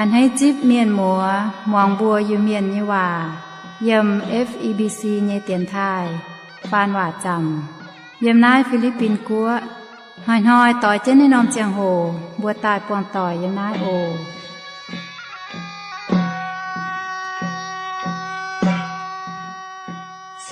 A'hneiv zipv mienh muoz muangx mbuo Iu-Mienh nyei waac yiem F E B C nyei dienx taaih faan waac zaamc yiem naaiv Fi^li^bin Guoqv. Hnoi-hnoi doix jienv naaiv norm ziangh hoc mbuo daaih buangh doic yiem naaiv oc.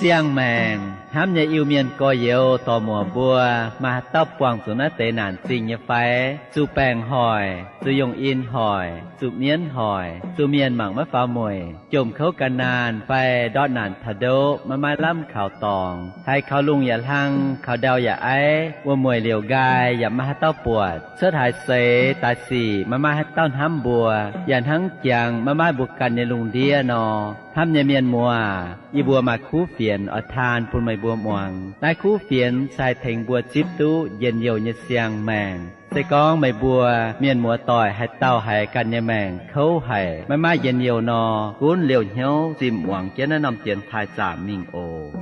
Siang-maengc hnamv nyei Iu-Mienh gorx-youz dorc-muoc mbuo, maaih haaix dauh buangh zuqc naaiv deix naanc zingh nyei fai? Zuqc baengc hoic, zuqc yongh in hoic, zuqc mienv hoic, zuqc mienh mangc maiv faaux mueic, jomc kouv gan naanh fai ndortv naanc taux ndoqv maiv maaih lamh kaux dorngx, haiz kaux lungh yaac hlang, kaux ndau yaac aiv, wuom-mueic liouc nqaai yaac maiv maaih haaix dauh buatc, cuotv haaix seix daaih sic maiv maaih haaix dauh hnamv mbuo, yaac hnangv jangx maiv maaih mbuo ganh nyei lungh ndiev nor. Hnamv nyei mienh muoz, yie mbuo maaih kuv fienx oix taan bun meih mbuo muangx. Naaiv kuv fienx se haih tengx mbuo zipv duqv njien-youh nyei siang-maengc. Se gorngv meih mbuo mienh muoz doic haaix dauh haiz ganh nyei maengc kouv haic, maiv maaih njien-youh nor, gunv liouh hnyouv zimh muangx jienv naaiv norm dienx taaih zaamc mingh oc.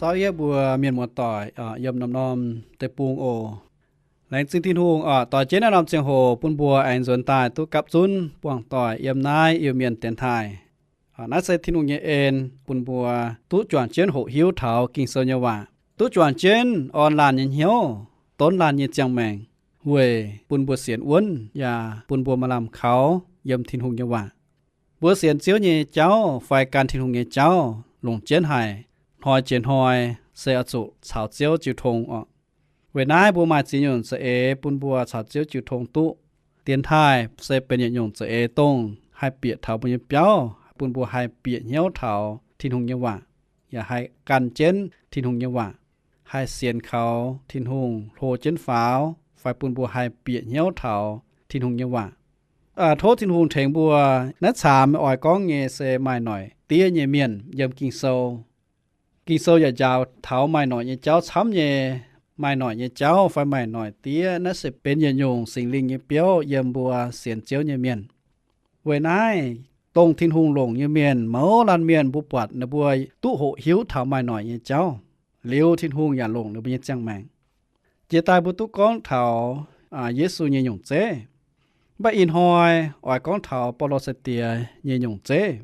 Tov yie mbuo mienh muoz-doic yiem norm-norm deic-bung oc. Laengz zingh Tin-Hungh oc, doix jienv naaiv norm ziangh hoc bun mbuo aengx nzuonx daaih duqv gapv zunv buangh doic yiem naaiv Iu-Mienh dienx taaih. Naaiv se Tin-Hungh nyei en bun mbuo duqv juangc jienv hoqc hiuv taux Ging-Sou nyei waac, duqv juangc jienv orn laanh nyei hnyouv, donv laanh nyei ziangh maengc, weic bun mbuo sienx wuonv yaac bun mbuo maaih lamh kaux yiem Tin-Hungh nyei waac. Mbuo sienx Ziouv nyei jauv fai gan Tin-Hungh nyei jauv longc jienv haic, hnoi jiex hnoi se oix zuqc caux Ziouv jiu tong oc. Weic naaiv mbuo maaih ziex nyungc za'eix bun mbuo caux Ziouv jiu tong duqv. Dienx taaih se benx yietc nyungc za'eix dongh haih bieqc taux mbuo nyei biauv, bun mbuo haih bieqc hnyouv taux Tin-Hungh nyei waac, yaac haih gan jienv Tin-Hungh nyei waac, haih sienx kaux Tin-Hungh hlo jienv faaux, fai bun mbuo haih bieqc hnyouv taux Tin-Hungh nyei waac. Tov Tin-Hungh tengx mbuo. Naaiv caamx oix gorngv nyei se maaih noic diev nyei mienh yiem Ging-Sou. Ging-Sou yaac njaaux taux maaih noic nyei jauv camv nyei. Maaih noic nyei jauv fai maaih noic diev, naaiv se benx yietc nyungc Singx Lingh nyei biouv yiem mbuo sienx Ziouv nyei mienh. Weic naaiv, dongh Tin-Hungh longc nyei mienh mouz laanh mienh, mbuo buatc ninh mbuo duqv hoqc hiuv taux maaih noic nyei jauv, liuz Tin-Hungh yaac longc ninh mbuo nyei ziangh maengc. Jiex daaih mbuo duqv gorngv taux Yesu nyei nyungc zeiv. Mv baac ih hnoi oix gorngv taux Baulo sai-diex nyei nyungc zeiv.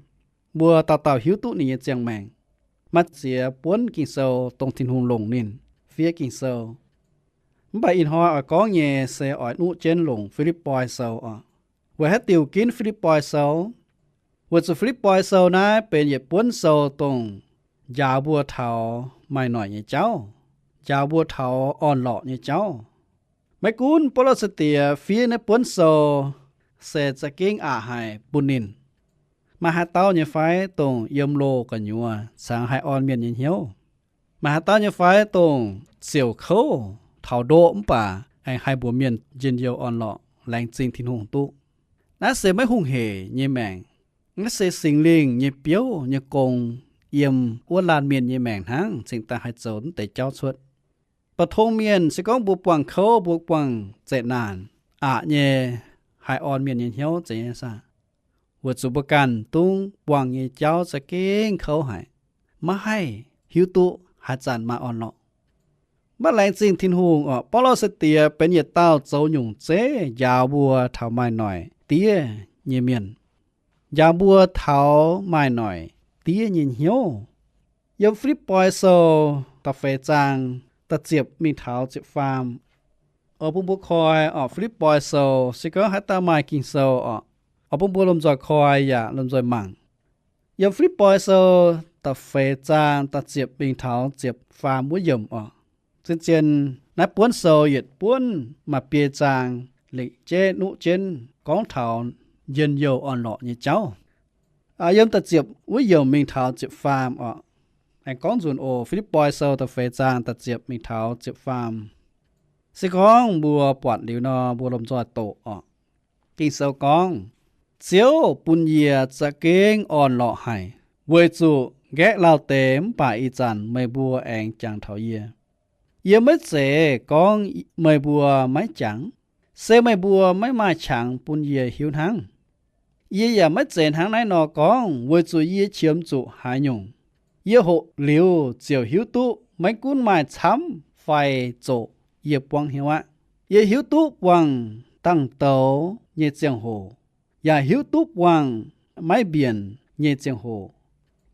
Mbuo dauh dauh hiuv duqv ninh nyei ziangh maengc. Maaih ziex buonv Ging-Sou dongh Tin-Hungh longc ninh fiev Ging-Sou. Mv baac ih hnoi oix gorngv nyei se oix nuqv jienv longc Fi^lipv^poi Sou oc. Weic haaix diuc ginv Fi^lipv^poi Sou? Weic zuqc Fi^lipv^poi Sou naaiv benx yietc buonv sou dongh njaaux mbuo taux maaih noic nyei jauv, njaaux mbuo taux orn-lorqc nyei jauv. Maiv gunv Baulo sai-diex fiev naaiv buonv sou se za'gengh aqc haic bun ninh. Maaih haaix dauh nyei fai dongh yiem loz gu'nyuoz cangx haih orn mienh nyei hnyouv? Maaih haaix dauh nyei fai dongh ziouc kouv taux ndoqv mv baac aengx haih mbuox mienh njien-youh orn-lorqc laengz zingh Tin-Hungh duqv? Naaiv se maiv hungh heic nyei maengc. Naaiv se Singx Lingh nyei biouv nyei gong yiem wuov laanh mienh nyei maengc hnangv cingx daaih haih zoux naaiv deix jauv cuotv. Mv baac tong mienh se gorngv mbuo buangh kouv, mbuo buangh zeqc naanc, aqc nyei, haih orn mienh nyei hnyouv zeiz nyei saah? Weic zuqc mbuo ganh dungv buangh nyei jauv za'gengh kouv haic, maiv haih hiuv duqv haaix zanc maaih orn-lorqc. Mv baac laengz zingh Tin-Hungh oc, Baulo sai-diex benx yietc dauh zoux nyungc zeiv njaaux mbuo taux maaih noic diev nyei mienh, njaaux mbuo taux maaih noic diev nyei hnyouv. Yiem Fi^lipv^poi Sou da'feix zaang da'ziepc mingh taux ziepc faam. Oix bun mbuo koi oc, Fi^lipv^poi Sou, se gorngv haaix dauh maaih Ging-Sou oc, oix bun mbuo lomh nzoih koi yaac lomh nzoih mangc. Yiem Fi^lipv^poi Sou da'feix zaang da'ziepc mingh taux ziepc faam wuov yiemc oc. Zien-zien naaiv buonv sou yietc buonv maaih biei zaang lengc jeiv nuqv jienv gorngv taux njien-youh orn-lorqc nyei jauv. Yiem da'ziepc wuov yiemc mingh taux ziepc faam oc. Aengx gorngv nzunc oc, Fi^lipv^poi Sou da'feix zaang da'ziepc mingh taux ziepc faam. Se gorngv mbuo buatc liuz nor, mbuo lomh nzoih doqc oc. Ging-Sou gorngv, Ziouv bun yie za'gengh orn-lorqc haic, weic zuqc nqaeqv lauh deix mv baac ih zanc meih mbuo aengx jangx taux yie. Yie maiv zeiz gorngv meih mbuo maiv jangx, se meih mbuo maiv maaih qangx bun yie hiuv hnangv. Yie yaac maiv zeiz hnangv naaiv nor gorngv weic zuqc yie qiemx zuqc haaix nyungc. Yie hoqc liuz ziouc hiuv duqv maiv gunv maaih camv fai zoqc, yie buangv hnyouv aqv. Yie hiuv duqv buangh dangh douz nyei ziangh hoc, yaac hiuv duqv buangh maiv mbienc nyei ziangh hoc,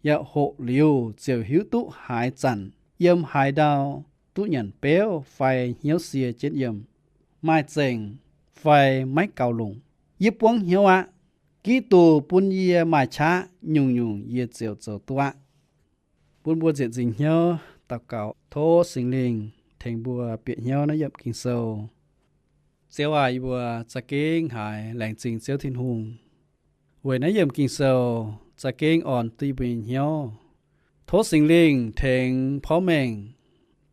yaac hoqc liuz ziouc hiuv duqv haaix zanc yiem haaix ndau duqv nyanc beuv fai hnyouv sie jienv yiem, maaih zengc fai maiv gaux longc. Yie buangv hnyouv aqv. Giduc bun yie maaih qaqv nyungc-nyungc yie ziouc zoux duqv aqv. Bun mbuo nzieqc nzingc hnyouv daux gaux tov Singx Lingh tengx mbuo bieqc hnyouv naaiv yiemc Ging-Sou. Ziouv aac, yie mbuo za'gengh haiz laengz zingh Ziouv Tin-Hungh weic naaiv yiemc Ging-Sou za'gengh orn duqv yie mbuo nyei hnyouv. Tov Singx Lingh tengx porv mengh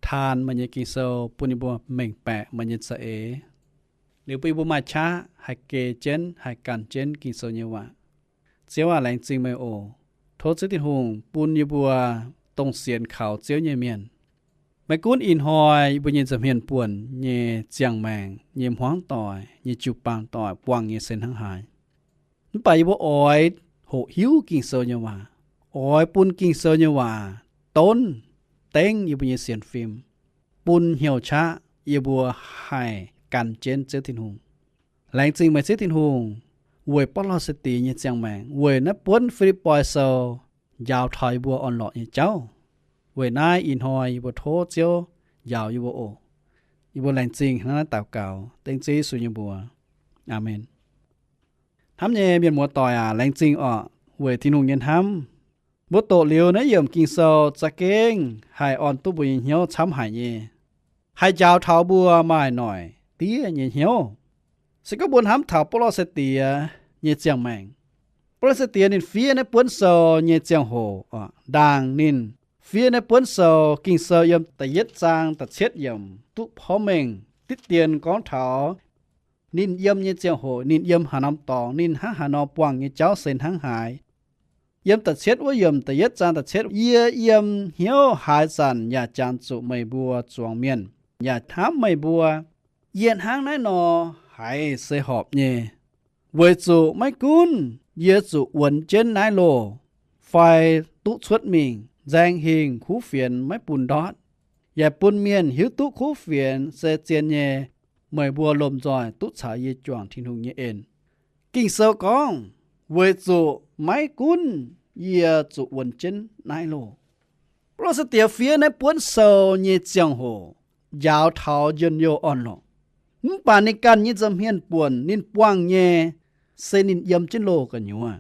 taan meih nyei Ging-Sou bun yie mbuo mengh baeqc meih nyei za'eix, liuz bun yie mbuo maaih qaqv haih geh jienv, haih ganh jienv Ging-Sou nyei waac. Ziouv aac, laengz zingh meih oc. Tov Ziouv Tin-Hungh bun yie mbuo dongh sienx kaux Ziouv nyei mienh, maiv gunv ih hnoi yie mbuo nyei nza'hmien buonc nyei ziangh maengc nyei hmuangv doic nyei jiu-baang doic buangh nyei se hnangv haaix, mv baac yie mbuo oix hoqc hiuv Ging-Sou nyei waac, oix bun Ging-Sou nyei waac donv dengv yie mbuo nyei sienx fim, bun hnyouv qaqv yie mbuo haih gan jienv Ziouv Tin-Hungh. Laengz zingh meih Ziouv Tin-Hungh weic Baulo sai-diex nyei ziangh maengc, weic naaiv buonv Fi^lipv^poi Sou njaaux taux yie mbuo orn-lorqc nyei jauv. Weic naaiv ih hnoi yie mbuo tov Ziouv njaaux yie mbuo oc. Yie mbuo laengz zingh hnangv naaiv daux gaux dengv Ziouv Yesu nyei mbuox. Aamen. Hnamv nyei mienh muoz-doic aac, laengz zingh orqc weic Tin-Hungh nyei hnamv. Mbuo doqc liuz naaiv yiemc Ging-Sou za'gengh haih orn duqv mbuo nyei hnyouv camv haic nyei, haih njaaux taux mbuo maaih noic diev nyei hnyouv. Se gorngv mbuo hnamv taux Baulo sai-diex nyei ziangh maengc, Baulo sai-diex ninh fiev naaiv buonv sou nyei ziangh hoc, ndaangc ninh fiev naaiv buonv sou, Ging-Sou yiem da'yietv zaang da'cietv yiemc duqv porv mengh diqv dien gorngv taux ninh yiem nyei ziangh hoc, ninh yiem haaix norm dorngx, ninh hnangv haaix nor buangh nyei jauv se hnangv haaix. Yiem da'cietv wuov yiemc, da'yietv zaang da'cietv, yie yiem hnyouv haaix zanc yaac jangx zuqc meih mbuo zuangx mienh, yaac hnamv meih mbuo. Yie hnangv naaiv nor haiz se horpc nyei, weic zuqc maiv gunv yie zuqc wuonx jienv naaiv loh fai duqv cuotv mingh nzaeng hingh kuv fienx maiv bun ndortv, yaac bun mienh hiuv duqv kuv fienx se zien nyei, meih mbuo lomh nzoih duqv caux yie juangc Tin-Hungh nyei en. Ging-Sou gorngv, weic zuqc maiv gunv yie zuqc wuonx jienv naaiv loh. Baulo sai diex fiev naaiv buonv sou nyei ziangh hoc njaaux taux njien-youh orn-lorqc. Mv baac ninh ganh nyei nza'hmien buonc ninh buangh nyei se ninh yiem jienv loh gu'nyuoz.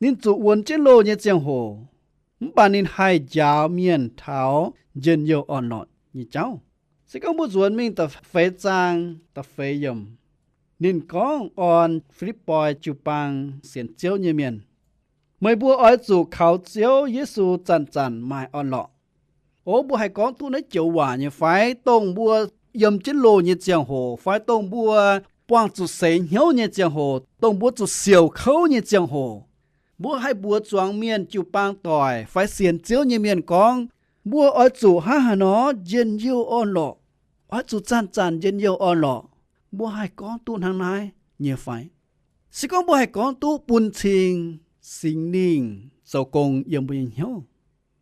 Ninh zuqc wuonx jienv loh nyei ziangh hoc, mv baac ninh haih njaaux mienh taux njien-youh orn-lorqc nyei jauv. Se gorngv mbuo nzuonx mingh da'feix zaang da'feix yiemc, ninh gorngv orn Fi^lipv^poi jiu-baang sienx Ziouv nyei mienh, meih mbuo oix zuqc kaux Ziouv Yesu zanc-zanc maaih orn-lorqc. O, mbuo haih gorngv duqv naaiv joux waac nyei fai? Dongh mbuo yiem jienv loh nyei ziangh hoc fai dongh mbuo buangh zuqc seix hnyouv nyei ziangh hoc, dongh mbuo zuqc siouc kouv nyei ziangh hoc, mbuo haih mbuox zuangx mienh, jiu-baang doic fai sienx Ziouv nyei mienh gorngv, mbuo oix zuqc hnangv haaix nor njien-youh orn-lorqc, oix zuqc zanc-zanc njien-youh orn-lorqc. Mbuo haih gorngv duqv hnangv naaiv nyei fai? Se gorngv mbuo haih gorngv duqv, bun cing Singx Lingh zoux gong yiem mbuo nyei hnyouv.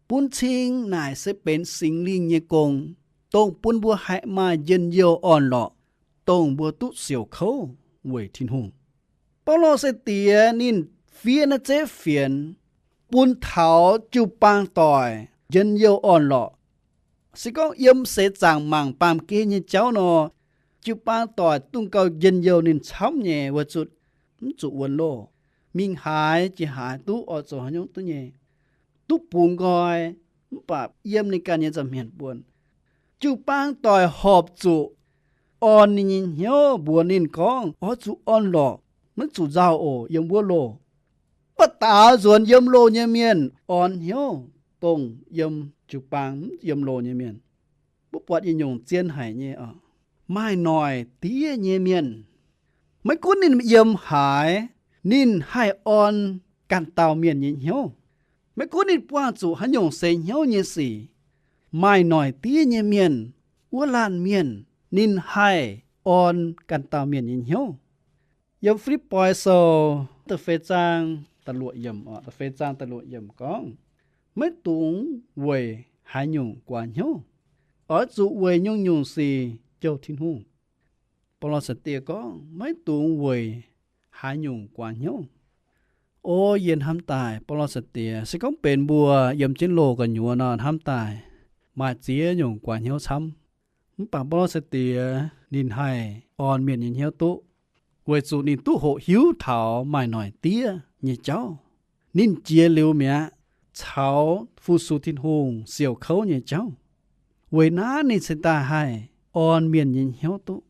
Bun cing naaic se benx Singx Lingh nyei gong, dongh bun mbuo haih maaih njien-youh orn-lorqc, dongh mbuo duqv siouc kouv weic Tin-Hungh. Baulo sai diex ninh fiev naaiv zeiv fienx bun taux jiu-baang doic njien-youh orn-lorqc. Se gorngv yiem seix zaangc mangc baamh gen nyei jauv nor, jiu-baang doic dongh gauh njien-youh ninh camv nyei, weic zuqc mv zuqc wuonx loh, mingh haaix jiex haaix duqv, oix zoux haaix nyungc duqv nyei, duqv bungx nqoi, mv baac yiem ninh ganh nyei nza'hmien buonc. Jiu-baang doic horpc zuqc orn ninh nyei hnyouv, mbuox ninh gorngv, oix zuqc orn-lorqc, maiv zuqc nzauh oc yiem wuov loh. Mv baac daaux nzuonx yiem loh nyei mienh orn hnyouv dongh yiem jiu-baang mv yiem loh nyei mienh. Mbuo buatc yietc nyungc zien haic nyei oc. Maaih noic diev nyei mienh, maiv gunv ninh yiem haaix, ninh haih orn ganh dauh mienh nyei hnyouv. Maiv gunv ninh buangh zuqc haaix nyungc seix hnyouv nyei sic, maaih noic diev nyei mienh, wuov laanh mienh ninh haih orn ganh dauh mienh nyei hnyouv. Yiem Fi^lipv^poi Sou da'feix zaang da'luoqc yiemc, da'feix zaang da'luoqc yiemc gorngv, maiv dungx weic haaix nyungc guaax hnyouv. Oix zuqc weic nyungc-nyungc sic jouh Tin-Hungh. Baulo sai diex gorngv, maiv dungx weic haaix nyungc guaax hnyouv. O, yie hnamv daaih Baulo sai diex, se gorngv benx mbuo yiem jienv loh gu'nyuoz nor, hnamv daaih maaih ziex nyungc guaax hnyouv camv. Mv baac Baulo sai diex ninh haih orn mienh nyei hnyouv duqv, weic zuqc ninh duqv hoqc hiuv taux maaih noic diev nyei jauv. Ninh jiex liuz mi'aqv, caux fu-sux Tin-Hungh siouc kouv nyei jauv. Weic naaiv ninh cingx daaih haih orn mienh nyei hnyouv duqv,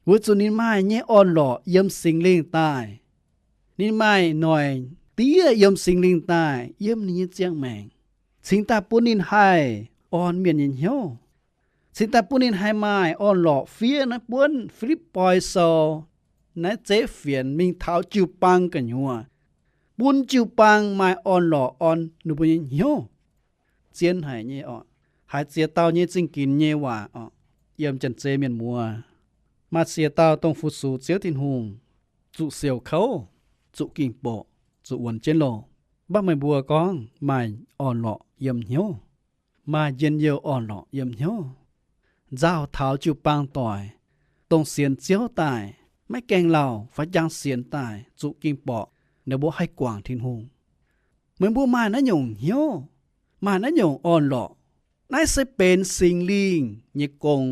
weic zuqc ninh maaih nyei orn-lorqc yiem Singx Lingh daaih. Ninh maaih noic diev yiem Singx Lingh daaih yiem ninh nyei ziangh maengc, cingx daaih bun ninh haih orn mienh nyei hnyouv, cingx daaih bun ninh haih maaih orn-lorqc fiev naaiv buonv Fi^lipv^poi Sou naaiv zeiv fienx mingh taux jiu-baang gu'nyuoz, bun jiu-baang maaih orn-lorqc orn ninh mbuo nyei hnyouv. Zien haic nyei oc. Haiz ziex dauh nyei zingh ginx nyei waac oc. Yiem Janx-Zei mienh muoz, maaih ziex dauh dongh fu-sux Ziouv Tin-Hungh, zuqc siouc kouv, zuqc ging-boqc, zuqc wuonx jienv loh, mv baac meih mbuo gorngv maaih orn-lorqc yiem hnyouv. maaih njien-youh orn-lorqc yiem hnyouv, nzauh taux jiu-baang doic, dongh sienx Ziouv daaih, maiv gaengh lauh fai jangx sienx daaih zuqc ging-borqc, ninh mbuo haih guangc Tin-Hungh. Meih mbuo maaih naaiv nyungc hnyouv, maaih naaiv nyungc orn-lorqc, naaiv se benx Singx Lingh nyei gong.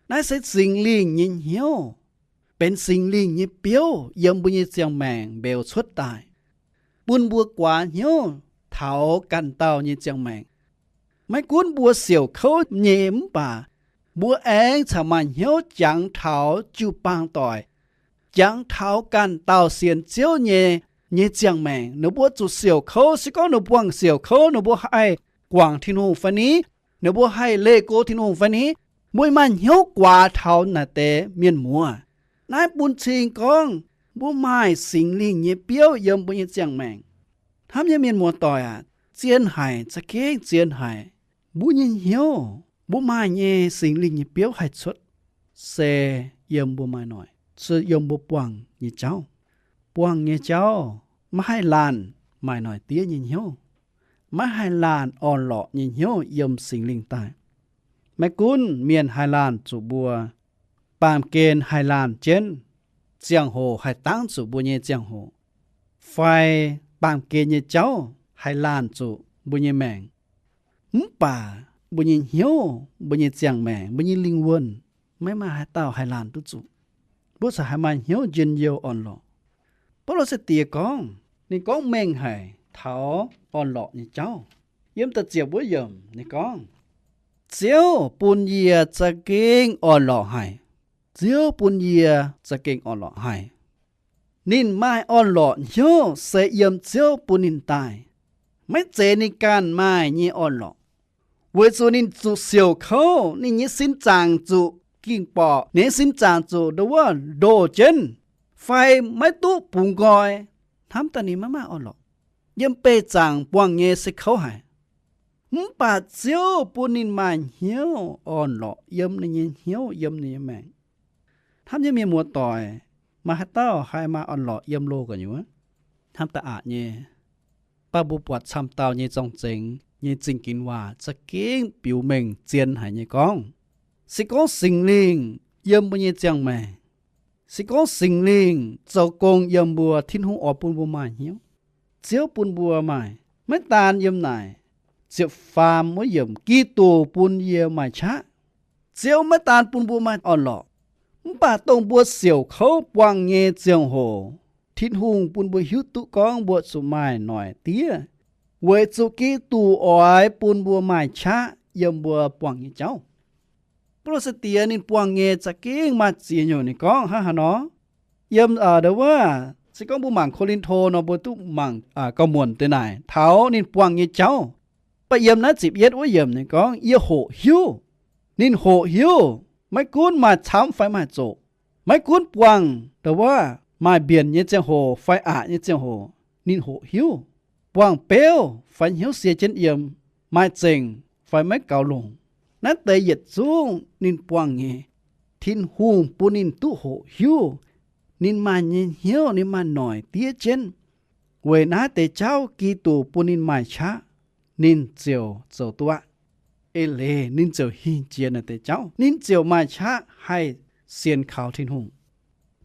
Naaiv se Singx Lingh nyei hnyouv, benx Singx Lingh nyei biouv yiem mbuo nyei ziangh maengc mbeux cuotv daaih, bun mbuo guaax hnyouv taux ganh dauh nyei ziangh maengc. Maiv gunv mbuo siouc kouv nyei mv baac mbuo aengx caux maaih hnyouv jangx taux jiu-baang doic, jangx taux ganh dauh sienx Ziouv nyei, nyei ziangh maengc. Ninh mbuo zuqc siouc kouv, se gorngv ninh buangh siouc kouv, ninh mbuo haih guangc Tin-Hungh fai ni? Ninh mbuo haih leih go Tin-Hungh fai ni? Mbuo maaih hnyouv guaax taux naaiv deix mienh muoz. Naaiv bun cing gorngv mbuo maaih Singx Lingh nyei biouv yiem mbuo nyei ziangh maengc. Hnamv nyei mienh muoz-doic aac, zien haic, za'gengh zien haic. Mbuo nyei hnyouv, mbuo maaih nyei Singx Lingh nyei biouv haih cuotv, se yiem mbuo maaih noic, se yiem mbuo buangh nyei jauv. Buangh nyei jauv maiv haih laanh maaih noic diev nyei hnyouv, maiv haih laanh orn-lorqc nyei hnyouv yiem Singx Lingh daaih. Maiv gunv mienh haih laanh zuqc mbuo, baamh gen haih laanh jienv, ziangh hoc haih dangv zuqc mbuo nyei ziangh hoc, fai baamh gen nyei jauv haih laanh zuqc mbuo nyei maengc, mv baac mbuo nyei hnyouv, mbuo nyei ziangh maengc, mbuo nyei lingh wuonh, maiv maaih haaix dauh haih laanh duqv zuqc. Mbuo corc haih maaih hnyouv njien-youh orn-lorqc. Baulo sai-diex gorngv, ninh gorngv mengh haic taux orn-lorqc nyei jauv. Yiem da'ziepc wuov yiemc ninh gorngv, Ziouv bun yie za'gengh orn-lorqc haic. Ziouv bun yie za'gengh orn-lorqc haic. Ninh maaih orn-lorqc hnyouv se yiem Ziouv bun ninh daaih, maiv zeiz ninh ganh maaih nyei orn-lorqc. Weic zuqc ninh zuqc siouc kouv, ninh nyei sin zaangc zuqc ging-borqc, ninh nyei sin zaangc zuqc ndoh wuov ndoh jienv, fai maiv duqv bungx nqoi, hnamv daaih ninh maiv maaih orn-lorqc. Yiem beih zaangc buangh nyei se kouv haic. Mv baac Ziouv bun ninh maaih hnyouv orn-lorqc yiem ninh nyei hnyouv, yiem ninh nyei maengc. Hnamv nyei mienh muoz-doic, maaih haaix dauh haih maaih orn-lorqc yiem loz gu'nyuoz? Hnamv daaih aqc nyei. Mv baac mbuo buatc camv dauh nyei zorng-zengx nyei zingh ginx waac za'gengh biux mengh zien haic nyei gorngv, se gorngv Singx Lingh yiem mbuo nyei ziangh maengc, se gorngv Singx Lingh zoux gong yiem mbuo, Tin-Hungh oix bun mbuo maaih hnyouv. Ziouv bun mbuo maaih, maiv daan yiem naaic, ziepc faam wuov yiemc, Giduc bun yie maaih qaqv. Ziouv maiv daan bun mbuo maaih orn-lorqc, mv baac dongh mbuo siouc kouv buangh nyei ziangh hoc, Tin-Hungh bun mbuo hiuv duqv gorngv mbuo zuqc maaih noic diev, weic zuqc Giduc oix bun mbuo maaih qaqv yiem mbuo buangh nyei jauv. Baulo sai-diex ninh buangh nyei za'gengh maaih ziex nyungc ninh gorngv hnangv haaix nor. Yiem ndoh wuov, se gorngv mbuo mangc Ko^lin^to nor, mbuo duqv mangc gauh muonc deix naaic taux ninh buangh nyei jauv. Mv baac yiem naaiv ziepc yietv wuov yiemc ninh gorngv, Yie hoqc hiuv. Ninh hoqc hiuv, maiv gunv maaih camv fai maaih zoqc, maiv gunv buangh ndoh wuov maaih mbienc nyei ziangh hoc fai aqc nyei ziangh hoc, ninh hoqc hiuv. Buangh beuv fai hnyouv sie jienv yiem, maaih zengc fai maiv gaux longc, naaiv deix yietc zungv ninh buangh nyei. Tin-Hungh bun ninh duqv hoqc hiuv. Ninh maaih nyei hnyouv, ninh maaih noic diev jienv. Weic naaiv deix jauv Giduc bun ninh maaih qaqv, ninh ziouc zoux duqv aqv. Eix leiz ninh ziouc hingh jiex naaiv deix jauv, ninh ziouc maaih qaqv haih sienx kaux Tin-Hungh.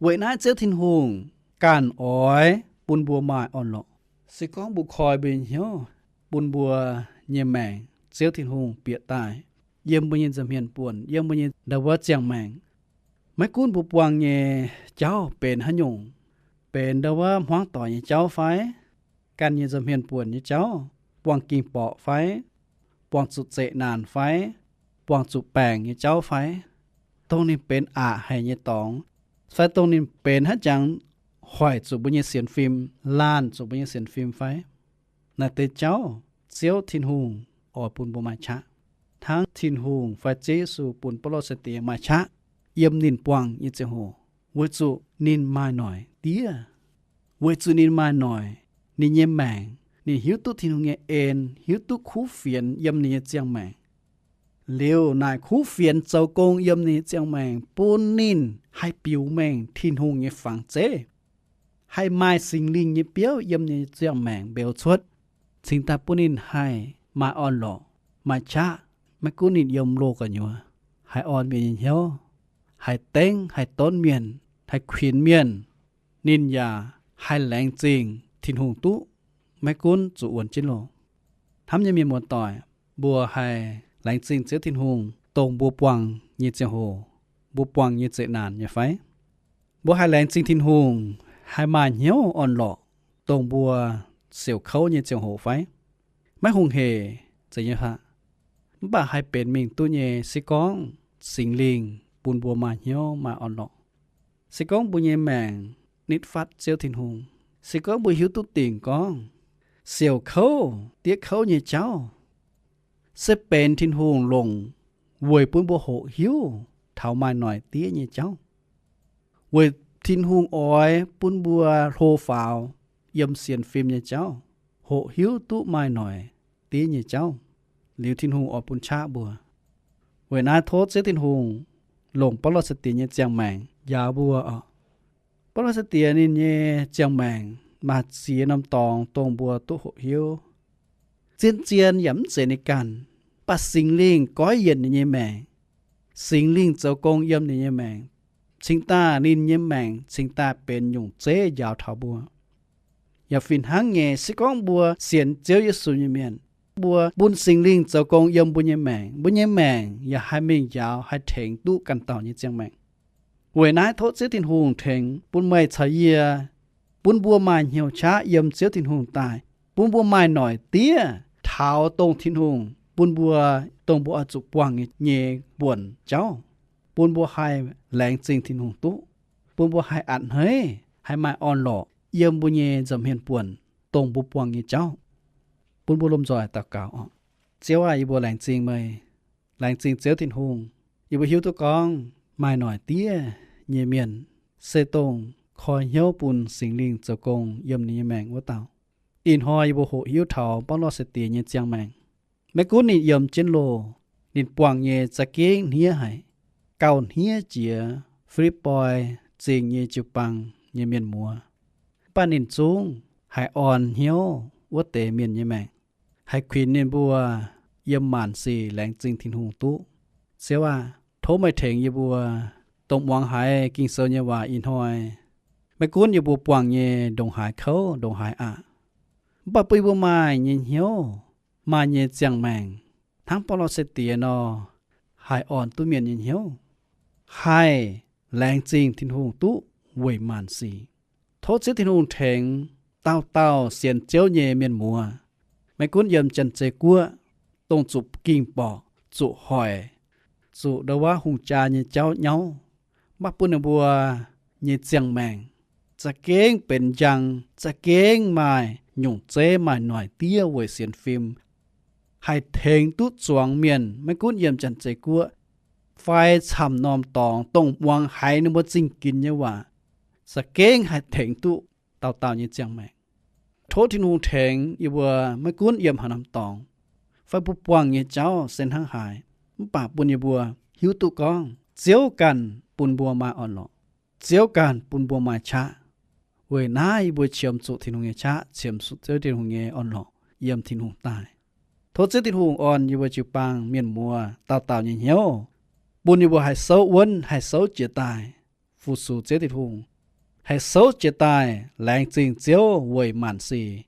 Weic naaiv Ziouv Tin-Hungh ganh oix bun mbuo maaih orn-lorqc. Se gorngv mbuo koi mbuo nyei hnyouv, bun mbuo nyei maengc Ziouv Tin-Hungh bieqc daaih yiem mbuo nyei nza'hmien buonc, yiem mbuo nyei ndoh wuov ziangh maengc, maiv gunv mbuo buangh nyei jauv benx haaix nyungc, benx ndoh wuov hmuangv doic nyei jauv fai, ganh nyei nza'hmien buonc nyei jauv, buangh ging-borqc fai, buangh zuqc zeqc naanc fai, buangh zuqc baengc nyei jauv fai, dongh ninh benx aqc haic nyei dorngx, fai dongh ninh benx haaix jangx hoic zuqc mbuo nyei sienx fim, laanh zuqc mbuo nyei sienx fim fai, naaiv deix jauv Ziouv Tin-Hungh oix bun mbuo maaih qaqv, hnangv Tin-Hungh fai Ziouv Yesu bun Baulo sai-diex maaih qaqv yiem ninh buangh nyei ziangh hoc, weic zuqc ninh maaih noic diev, weic zuqc ninh maaih noic, ninh nyei maengc ninh hiuv duqv Tin-Hungh nyei en, hiuv duqv kuv fienx yiem ninh nyei ziangh maengc. Liuz naaic kuv fienx zoux gong yiem ninh nyei ziangh maengc bun ninh haih biux mengh Tin-Hungh nyei fangx zeiv, haih maaih Singx Lingh nyei biouv yiem ninh nyei ziangh maengc mbeux cuotv, cingx daaih bun ninh haih maaih orn-lorqc, maaih qaqv, maiv gunv ninh yiem loz gu'nyuoz, haih orn mienh nyei hnyouv, haih dengv, haih donv mienh, haih kuinx mienh, ninh yaac haih laengz zingh Tin-Hungh duqv, maiv gunv zuqc wuonx jienv loh. Hnamv nyei mienh muoz-doic, mbuo haih laengz zingh Ziouv Tin-Hungh dongh mbuo buangh nyei ziangh hoc, mbuo buangh nyei zeqc naanc nyei fai? Mbuo haih laengz zingh Tin-Hungh haih maaih hnyouv orn-lorqc dongh mbuo siouc kouv nyei ziangh hoc fai? Maiv hungh heic zeiz nyei aqv. Mv baac haih benx mingh duqv nyei se gorngv Singx Lingh bun mbuo maaih hnyouv maaih orn-lorqc. Se gorngv mbuo nyei maengc nitv fatv Ziouv Tin-Hungh, se gorngv mbuo hiuv duqv dingc gorngv siouc kouv diev kouv nyei jauv se benx Tin-Hungh longc weic bun mbuo hoqc hiuv taux maaih noic diev nyei jauv, weic Tin-Hungh oix bun mbuo hlo faaux yiem sienx fim nyei jauv, hoqc hiuv duqv maaih noic diev nyei jauv, liuz Tin-Hungh oix bun qaqv mbuo. Weic naaiv tov Ziouv Tin-Hungh longc Baulo sai-diex nyei ziangh maengc njaaux mbuo oc. Baulo sai-diex ninh nyei ziangh maengc maaih ziex norm dorngx dongh mbuo duqv hoqc hiuv. Zien-zien yaac mv zeiz ninh ganh, mv baac Singx Lingh goiv yienc ninh nyei maengc. Singx Lingh zoux gong yiem ninh nyei maengc, cingx daaih ninh nyei maengc cingx daaih benx nyungc zeiv njaaux taux mbuo. Yaac fih hnangv nyei, se gorngv mbuo sienx Ziouv Yesu nyei mienh, mbuo bun Singx Lingh zoux gong yiem mbuo nyei maengc, mbuo nyei maengc yaac haih mingh njaaux, haih tengx duqv ganh dauh nyei ziangh maengc. Weic naaiv tov Ziouv Tin-Hungh tengx bun meih caux yie, bun mbuo maaih hnyouv qaqv yiem Ziouv Tin-Hungh daaih, bun mbuo maaih noic diev taux dongh Tin-Hungh bun mbuo, dongh mbuo oix zuqc buangh nyei buonc jauv, bun mbuo haih laengz zingh Tin-Hungh duqv, bun mbuo haih a'hneiv, haih maaih orn-lorqc yiem mbuo nyei nza'hmien buonc, dongh mbuo buangh nyei jauv. Bun mbuo lomh nzoih daux gaux oc. Ziouv aah, yie mbuo laengz zingh meih, laengz zingh Ziouv Tin-Hungh. Yie mbuo hiuv duqv gorngv maaih noic diev nyei mienh se dongh koi hnyouv bun Singx Lingh zoux gong yiem ninh nyei maengc wuov dauh. Ih hnoi yie mbuo hoqc hiuv taux Baulo sai-diex nyei ziangh maengc. Maiv gunv ninh yiem jienv loh, ninh buangh nyei za'gengh hniev haic, gauh hniev jiex Fi^lipv^poi Zingh nyei jiu-baang nyei mienh muoz. Mv baac ninh zungv haih orn hnyouv wuov deix mienh nyei maengc, haih kuinx ninh mbuo yiem maanc sic laengz zingh Tin-Hungh duqv. Ziouv aah, tov meih tengx yie mbuo dongh muangx haiz Ging-Sou nyei waac ih hnoi. Maiv gunv yie mbuo buangh nyei ndongc haaix kouv, ndongc haaix aqc, mv baac bun yie mbuo maaih nyei hnyouv, maaih nyei ziangh maengc hnangv Baulo sai-diex nor, haih orn duqv mienh nyei hnyouv, haih laengz zingh Tin-Hungh duqv weic maanc sic. Tov Ziouv Tin-Hungh tengx dauh dauh sienx Ziouv nyei mienh muoz, maiv gunv yiem Janx-Zei Guoqv, dongh zuqc ging-borqc, zuqc hoic, zuqc ndau wuov hungh jaa nyei jauv nyauv, mv baac bun ninh mbuo nyei ziangh maengc za'gengh benx njang, za'gengh maaih nyungc zeiv, maaih noic diev weic sienx fim, haih tengx duqv zuangx mienh, maiv gunv yiem Janx-Zei Guoqv fai camv norm dorngx, dongh muangx haiz ninh mbuo zingh ginx nyei waac, za'gengh haih tengx duqv dauh dauh nyei ziangh maengc. Tov Tin-Hungh tengx yie mbuo, maiv gunv yiem haaix norm dorngx fai mbuo buangh nyei jauv se hnangv haaix, mv baac bun yie mbuo hiuv duqv gorngv Ziouv ganh bun mbuo maaih orn-lorqc, Ziouv ganh bun mbuo maaih qaqv. Weic naaiv yie mbuo qiemx zuqc Tin-Hungh nyei qaqv, qiemx zuqc Ziouv Tin-Hungh nyei orn-lorqc yiem Tin-Hungh daaih. Tov Ziouv Tin-Hungh orn yie mbuo jiu-baang mienh muoz dauh dauh nyei hnyouv, bun yie mbuo haih souv wuonv, haih souv jiez daaih fu-sux Ziouv Tin-Hungh, haih souv jiez daaih laengz zingh Ziouv weic maanc sic,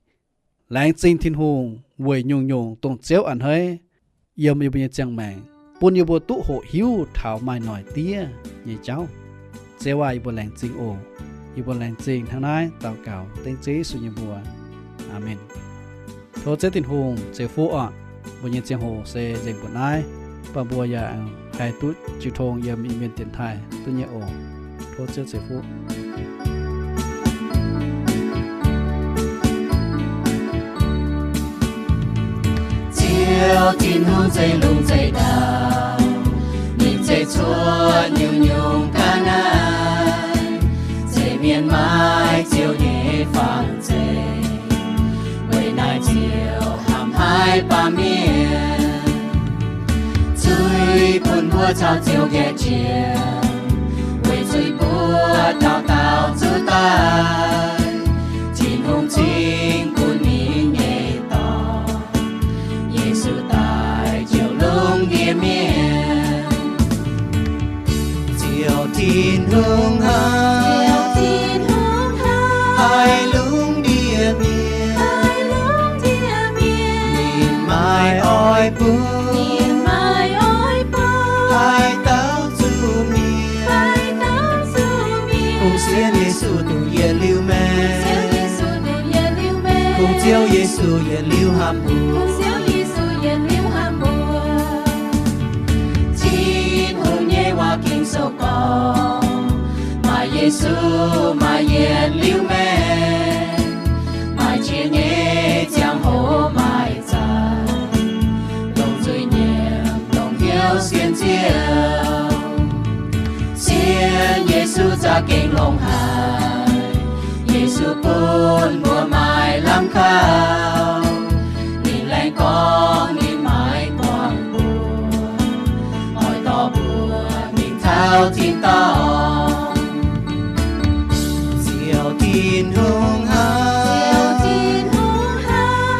laengz zingh Tin-Hungh weic nyungc-nyungc dongh Ziouv a'hneiv yiem yie mbuo nyei ziangh maengc, bun yie mbuo duqv hoqc hiuv taux maaih noic diev nyei jauv. Ziouv aah, yie mbuo laengz zingh oc. Yie mbuo laengz zingh hnangv naaiv daux gaux dengv Ziouv Yesu nyei mbuox. Aamen. Tov Ziouv Tin-Hungh ceix fuqv oc. Mbuo nyei ziangh hoc se nzengc mbuoqc naaiv, mv baac mbuo yaac haih duqv jiu tong yiem Iu-Mienh dienx taaih duqv nyei oc. Tov Ziouv ceix fuqv. Ziouv Tin-Hungh zeiv lungh zeiv ndau, ninh zeiv cuotv nyungc-nyungc ga'naaiv, zeiv mienh maaih Ziouv nyei fangx-zeiv. Weic naaiv Ziouv hnamv haic baamh mienh, zuiz bun mbuo caux Ziouv nqaeqv jiex, weic zuiz mbuo dauh dauh zuqc daic. Tin-Hungh cingx bun ninh nyei Dorn, Yesu, daaih Yesu duqv yietc liuz maengx. Kungx Ziouv Yesu yietc liuz hnamv mbuo. Tin-Hungh nyei waac Ging-Sou gorngv, maaih Yesu maaih yietc liuz maengx. Maaih jiex nyei ziangh hoc maaih zanc, longc nzuih nyiemc, longc hnyouv sienx Ziouv. Sienx Yesu za'gengh longx haic. Yesu bun mbuo maaih lamh kaux. Ninh laengz gorngv ninh maiv buangh mbuo, oix dorh mbuo mingh taux tin-dorngh. Ziouv Tin-Hungh hnamv,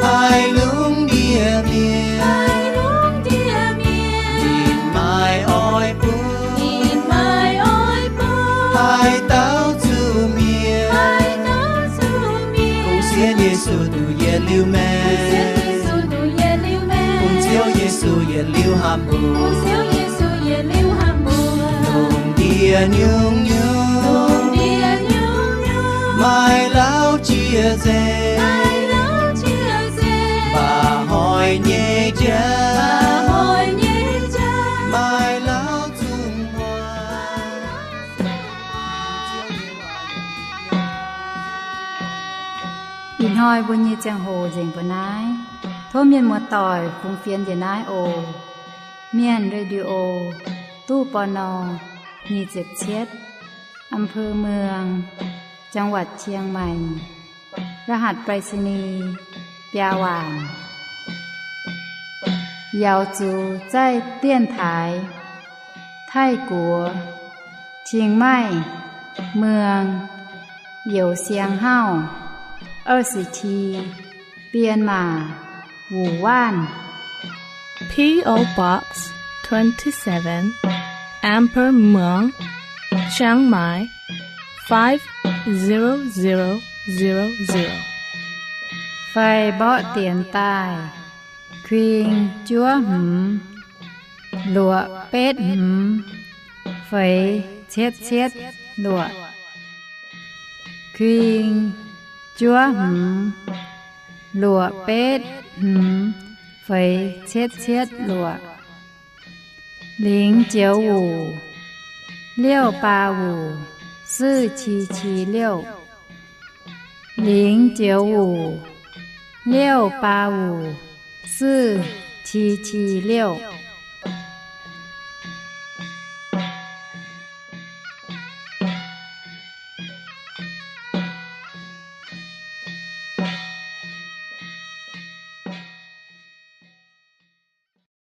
haih lungh ndiev mienh. Ninh maiv oix bun, haih daaux zuqc mienh. Kungx sienx Yesu duqv yietc liuz maengx. Kungx Ziouv Yesu yietc liuz hnamv mbuo. Lungh ndiev nyungc-nyungc, maaih lauh jiex nzengc, mba'hnoi nyei jauv, maaih lauh zungv hnoi. Ih hnoi mbuo nyei ziangh hoc nzengc mbuo naaiv. Tov mienh muoz-doic fungx fienx njiec naaiv oc. Mienh Radio, ตู้ ปณ. nyic ziepc cietv, อำเภอเมือง จังหวัดเชียงใหม่ รหัสไปรษณีย์ biaa waanc. Yaux zuqc zaih dienx taaix Taiv-Guoqv, Chiang Mai, เมือง Youz Siang Hauv, 二十七, Bienh Maac, Wuoc Waanv. P O Box twenty-seven, Amber Muang, Chiang Mai, five zero zero zero zero. Fai mborqv dienx daaih, kuing juov hmz, luoqc betv hmz, feix cietv cietv luoqc. Kuing juov hmz, luoqc betv hmz, feix cietv cietv luoqc. 零九五, 六八五, 四七七六. 零九五, 六八五, 四七七六.